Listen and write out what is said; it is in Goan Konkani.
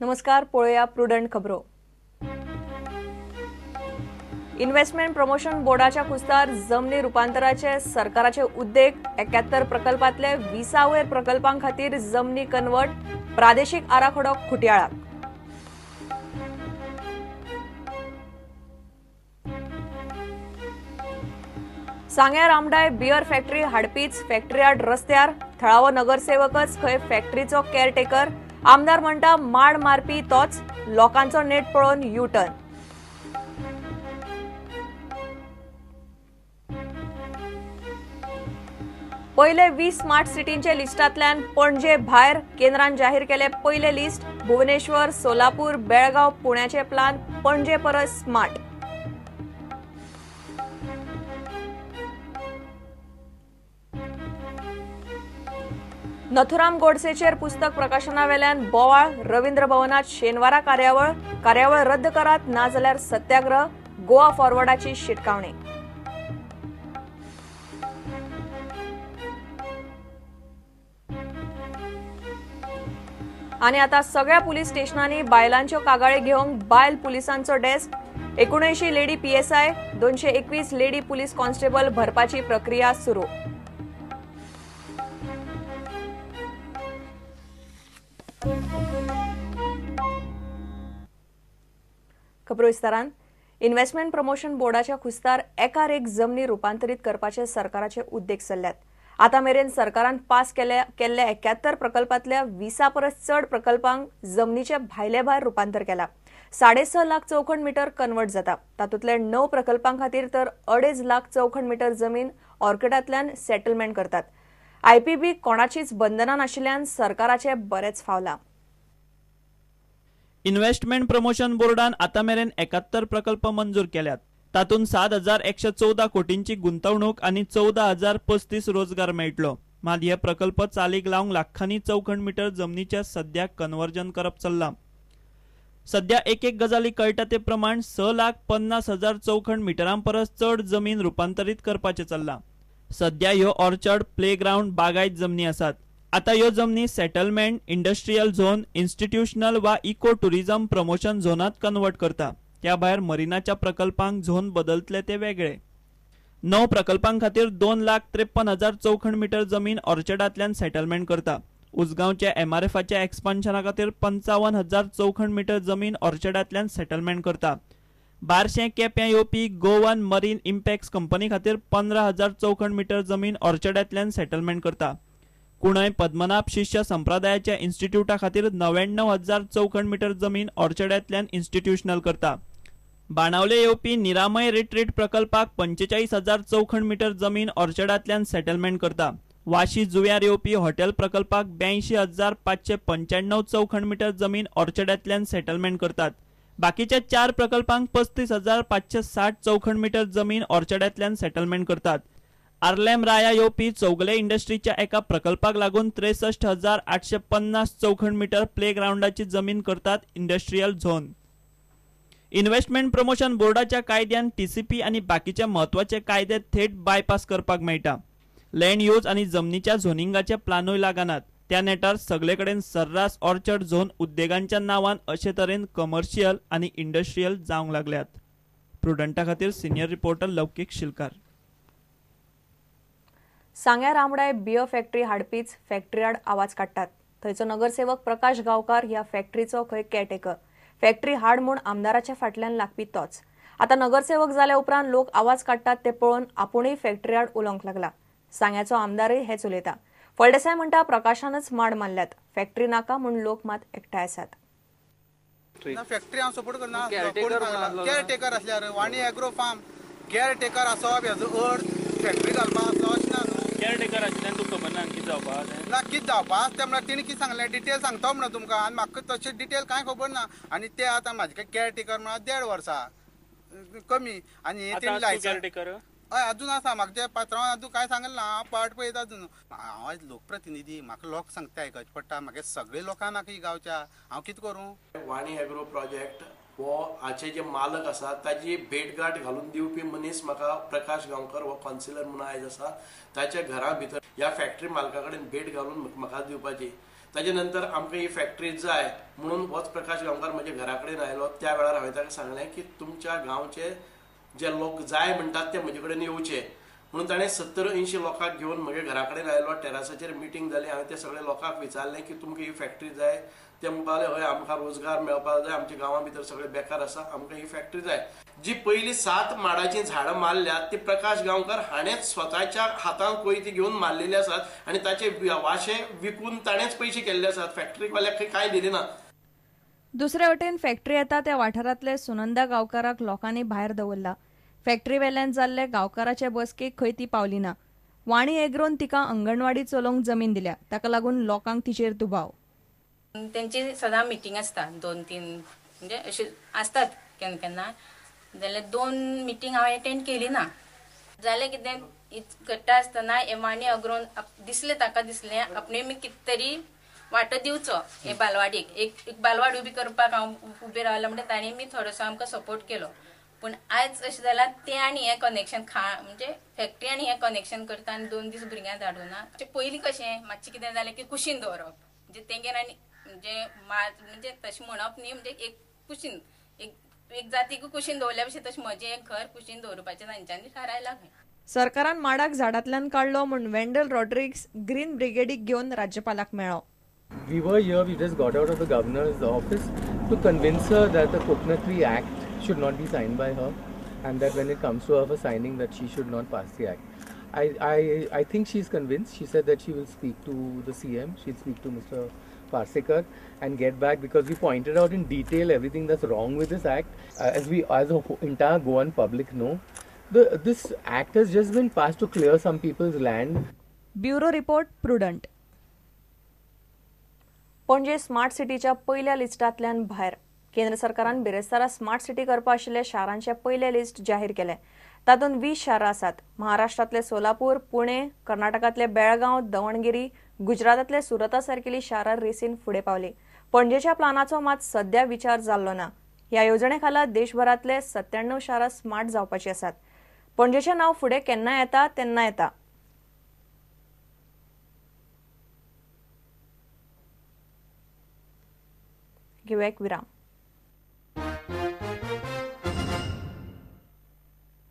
नमस्कार, पळोवया प्रुडंट खबरो. इन्व्हेस्टमेंट प्रमोशन बोर्डाच्या कुस्तार जमनी रुपांतराचे सरकाराचे उद्देग 71 प्रकल्पांतले 20 वयर प्रकल्पां खातीर जमनी कन्वर्ट, प्रादेशीक आराखडो खुटयाळाक. सांग्यार आमडाय बियर फॅक्टरी हाडपीच फॅक्टरी आड रस्त्यार, थळावो नगरसेवकच खंय फॅक्टरीचो केअरटेकर. आमदार म्हणटा माड मारपी तोच, लोकांचो नेट पळोवन यू टर्न. पयले 20 स्मार्ट सिटींचे लिस्टांतल्यान पणजे भायर, केंद्रान जाहीर केले पयले लिस्ट. भुवनेश्वर, सोलापूर, बेळगांव, पुण्याचे प्लान पणजे परस स्मार्ट. नथुराम गोडसेचेर पुस्तक प्रकाशनावेल्यान बोवाळ, रवींद्र भवनात शेनवारा कार्यावळ, कार्यावळ रद्द करात ना जाल्यार सत्याग्रह, गोवा फॉरवर्डाची शिटकावणी. आनी आता सगळ्या पुलीस स्टेशनांनी बायलांच्यो कागाळी घेवंक बायल पुलिसांचो desk. 79 lady PSI, 221 lady police constable भरपाची प्रक्रिया सुरू. खबरो विस्तारान. इन्व्हेस्टमेंट प्रमोशन बोर्डाच्या खुस्तार एकार एक जमनी रुपांतरीत करपाचे सरकाराचे उद्देग चल्ल्यात. आतां मेरेन सरकारान पास केल्ल्या 71 प्रकल्पांतल्या 20 परस चड प्रकल्पांक जमनीचे भायले भायर रुपांतर केला. 6.5 लाख चौखण मीटर कन्वर्ट जाता. तातूंतले 9 प्रकल्पां खातीर तर 2.5 लाख चौखण मीटर जमीन ऑर्किडांतल्यान सेटलमेंट करतात. आयपीबी कोणाचीच बंधनां नाशिल्ल्यान सरकाराचे बरेच फावलां. इन्व्हेस्टमेंट प्रमोशन बोर्डान आतां मेरेन 71 प्रकल्प मंजूर केल्यात. तातूंत 7,114 कोटींची गुंतवणूक आनी 14,035 रोजगार मेळटलो. मात हे प्रकल्प चालीक लावंक लाखांनी चौखण मीटर जमनीचे सद्या कन्वर्जन करप चल्लां. सद्या एक एक गजाली कळटा ते प्रमाण 6,50,000 चौखण मिटरां परस चड जमीन रुपांतरीत करपाचें चल्लां. सद्या ह्यो ऑर्चर्ड, प्लेग्रावंड, बागायत जमनी आसात. आता ह्यो जमनी सेटलमेंट, इंडस्ट्रियल झोन, इन्स्टिट्यूशनल वा इको टुरिझम प्रमोशन झोनात कन्वर्ट करता. त्या भायर मरिनाच्या प्रकल्पांक झोन बदलतले ते वेगळे. 9 प्रकल्पां खातीर 2,53,000 चौखण मीटर जमीन ऑर्चर्डांतल्यान सेटलमेंट करता. उजगांवच्या एमआरएफाच्या एक्सपान्शना खातीर 55,000 चौखण मीटर जमीन ऑर्चर्डांतल्यान सेटलमेंट करता. बारशें केप्यां येवपी गोवन मरीन इम्पॅक्स कंपनी खातीर 15,000 चौखण मीटर जमीन ऑर्चर्डांतल्यान सेटलमेंट करता. कुणय पद्मनाभ शिष्य संप्रदायाच्या इन्स्टिट्यूटा खातीर 99,000 चौखण मीटर जमीन ऑर्चर्डांतल्यान इन्स्टिट्यूशनल करता. बाणावले येवपी निरामय रिट्रीट प्रकल्पाक 45,000 चौखण मीटर जमीन ऑर्चर्डांतल्यान सेटलमेंट करता. वाशी जुव्यार येवपी हॉटेल प्रकल्पाक 82,595 चौखण मीटर जमीन ऑर्चर्डांतल्यान सेटलमेंट करतात. बाकीच्या 4 प्रकल्पांक 35,560 चौखण मीटर जमीन ऑर्चर्डांतल्यान सेटलमेंट करतात. आर्लेम राया येवपी चौगले इंडस्ट्रीच्या एका प्रकल्पाक लागून 63,850 चौखण मीटर प्लेग्रावंडाची जमीन करतात इंडस्ट्रियल झोन. इन्व्हेस्टमेंट प्रमोशन बोर्डाच्या कायद्यान टीसीपी आनी बाकीचे म्हत्वाचे कायदे थेट बायपास करपाक मेळटा. लँड यूज आनी जमनीच्या झोनिंगाचे प्लानूय लागनात. त्या नेटार सगळे कडेन सर्रास ऑर्चर्ड झोन उद्देगांच्या नांवान अशे तरेन कमर्शियल आनी इंडस्ट्रियल जावंक लागल्यात. प्रुडंटा खातीर सिनियर रिपोर्टर लौकीक शिलकार. सांग्यार आमडाय बियर फॅक्टरी हाडपीच फॅक्टरी आड आवाज काडटात. थंयचो नगरसेवक प्रकाश गांवकार ह्या फॅक्टरीचो खंय केअरटेकर. फॅक्टरी हाड म्हूण आमदाराच्या फाटल्यान लागपी तोच. आतां नगरसेवक जाल्या उपरांत लोक आवाज काडटात ते पळोवन आपुणूय फॅक्टरी आड उलोवंक लागला. सांग्याचो आमदारय हेच उलयता. फळदेसाय म्हणटा प्रकाशानच माड मारल्यात, फॅक्टरी नाका म्हूण लोक मात एकठांय आसात. फॅक्टरी हांव सपोर्ट करना. केअरटेकर आसल्यार वाणी एग्रो फार्म केअरटेकर आसप हेजो अर्थ फॅक्टरी घालपाक आसलो अशें ना. केअरटेकर आशिल्ल्यान तुका खबर ना कितें जावपा ना, कितें जावपा तें म्हळ्यार तेणी कितें सांगलें डिटेल सांगता म्हणून तुमकां आनी म्हाका तशें डिटेल कांय खबर ना. आनी ते आतां म्हाजे केअरटेकर म्हळ्यार 1.5 वर्सां कमी आनी तेणी लायसन्स हय अजून आसा. म्हाका ते पात्रांवान अजून कांय सांगलें ना. हांव पाट पळयता अजून. हांव आयज लोकप्रतिनिधी, म्हाका लोक सांगता आयकचें पडटा. म्हागे सगळे लोकांक नाका ही गांवच्या, हांव कितें करूं. वाणी एग्रो प्रोजेक्ट हो हाचे जे मालक आसा ताजी भेटगांठ घालून दिवपी मनीस म्हाका प्रकाश गांवकर हो कॉन्सिलर म्हणून आयज आसा. ताच्या घरा भितर ह्या फॅक्टरी मालका कडेन भेट घालून म्हाका दिवपाची. ताजे नंतर आमकां ही फॅक्टरी जाय म्हणून होच प्रकाश गांवकार म्हज्या घरा कडेन आयलो. त्या वेळार हांवें ताका सांगलें की तुमच्या गांवचे जे लोक जाय म्हणटात ते म्हजे कडेन येवचे म्हणून ताणें 70-80 लोकांक घेवन म्हज्या घरा कडेन आयलो. टेरासाचेर मिटींग जाली. हांवें ते सगळे लोकांक विचारलें की तुमकां ही फॅक्टरी जाय. ते म्हणपाक लागले हय, आमकां रोजगार मेळपाक जाय, आमच्या गांवां भितर सगळे बेकार आसा, आमकां ही फॅक्टरी जाय. जी पयली 7 माडाचीं झाडां मारल्यात ती प्रकाश गांवकार हाणेंच स्वताच्या हातान कोयती घेवन मारलेली आसात आनी ताचे वाशे विकून ताणेंच पयशे केल्ले आसात. फॅक्टरीवाल्याक कांय दिली ना. दुसरे वटेन फॅक्टरी येता त्या वाठारांतले सुनंदा गांवकाराक लोकांनी भायर दवरला. फॅक्टरी वेल्यान जाल्ले गांवकाराचे बसकेक खंय ती पावली ना. वाणी एग्रोन तिका अंगणवाडी चलोवंक जमीन दिल्या. ताका लागून लोकांक तिचेर दुबाव. तेंची सदां मिटींग आसता, 2-3 म्हणजे अशें आसतात केन्ना केन्ना. जाल्यार 2 मिटींग हांवें एटेंड केली ना. जालें कितें, करता आसतना वाणी अग्रोन दिसलें, ताका दिसलें आपणे मी कितें तरी वांटो दिवचो हे बालवाडीक. एक बालवाड उबी करपाक हांव उबें रावलें म्हणटा ताणें मी थोडोसो आमकां सपोर्ट केलो. पूण आयज अशें जालां तें आनी हें कनेक्शन खा म्हणजे फॅक्टरी आनी हें कनेक्शन करता आनी 2 दीस भुरग्यांक धाडूना. पयलीं कशें मातशें कितें जालें की कुशीन दवरप, म्हणजे तेंगेर आनी म्हणजे म्हणजे तशें म्हणप न्ही, म्हणजे एक कुशीन एक जातीक कुशीन दवरल्या भशेन तशें म्हजें एक घर कुशीन दवरपाचें तांच्यांनी थारायलां. सरकारान माडाक झाडांतल्यान काडलो म्हूण वेंडल रॉड्रिग्स ग्रीन ब्रिगेडीक घेवन राज्यपालाक मेळ्ळो. We were here, we just got out of the governor's office to convince her that the Coconut Tree Act should not be signed by her and that when it comes to her for signing that she should not pass the act. I think she's convinced. She said that she will speak to the CM, she'll speak to Mr. Parsekar and get back, because we pointed out in detail everything that's wrong with this act. As we, as a entire Goan public know, this act has just been passed to clear some people's land. Bureau Report, Prudent. Panaji smart सिटीच्या पयल्या लिस्टांतल्यान भायर. केंद्र सरकारान बिरेस्तारा स्मार्ट सिटी करपा आशिल्ल्या शारांचे पयले लिस्ट जाहीर केलें. तातूंत 20 शारां आसात. महाराष्ट्रांतले सोलापूर, पुणे, कर्नाटकांतले बेळगांव, दवणगिरी, गुजरातांतले सुरता सारकेली शारां रेसीन फुडें पावली. पणजेच्या प्लानाचो मात सध्या विचार जाल्लो ना. ह्या येवजणे खाला देशभरांतले 97 शारां स्मार्ट जावपाची आसात. पणजेचें नांव फुडें केन्ना येता तेन्ना येता. घेवया एक विराम.